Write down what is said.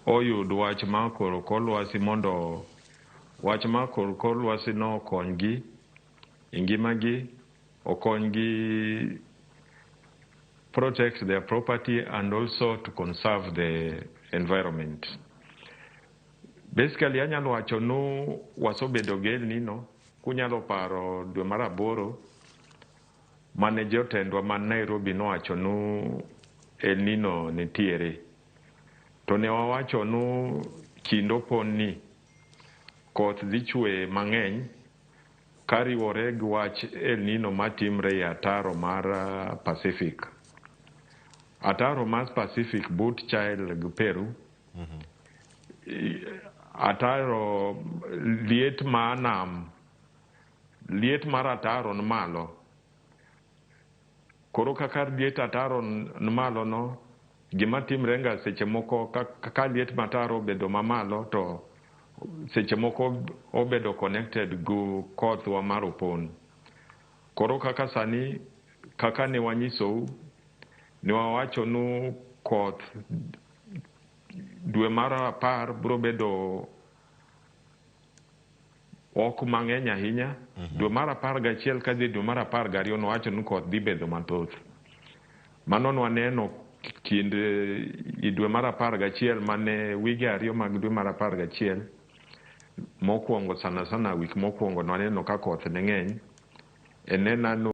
oyud wach mar koro kor lwasi mondo wach mar kor kor lwasi no okonygi e ngimagi, okonygi protect their property and also to conserve the environment. Basically anyalo wacho nu wasebedo gi El Nino kunyalo paro dwe mar aboro mane jotendwa man Nairobi nowacho nu El Nino nitiere. To ne wawacho nu kind opon ni koth dhi chwe mang'eny kariwore gi wach El Nino matimre e ataro mar Pacific. Ataro mar Pacific but Chile gi Peru. Ataro liet mar nam liet mar ataro ni malo. Koro kaka liet ataro ni malo no gima timre ga seche moko ka liet mar ataro obedo mamalo to seche moko obedo connected gi kothwa mar opon. Koro kaka sani kaka ne wanyisou ne wawacho nu koth dwe mar apar biro bedo ok mang'eny ahinya. Dwe mar 11 kadhi dwe mar 12 nowacho ni koth dhi bedo mathoth. Mano nwaneno kind i dwe mar 11 mane wige 2 mag dwe mar 11 mokwongo sana sana wik mokwongo nwaneno ka koth ne ng'eny. E nena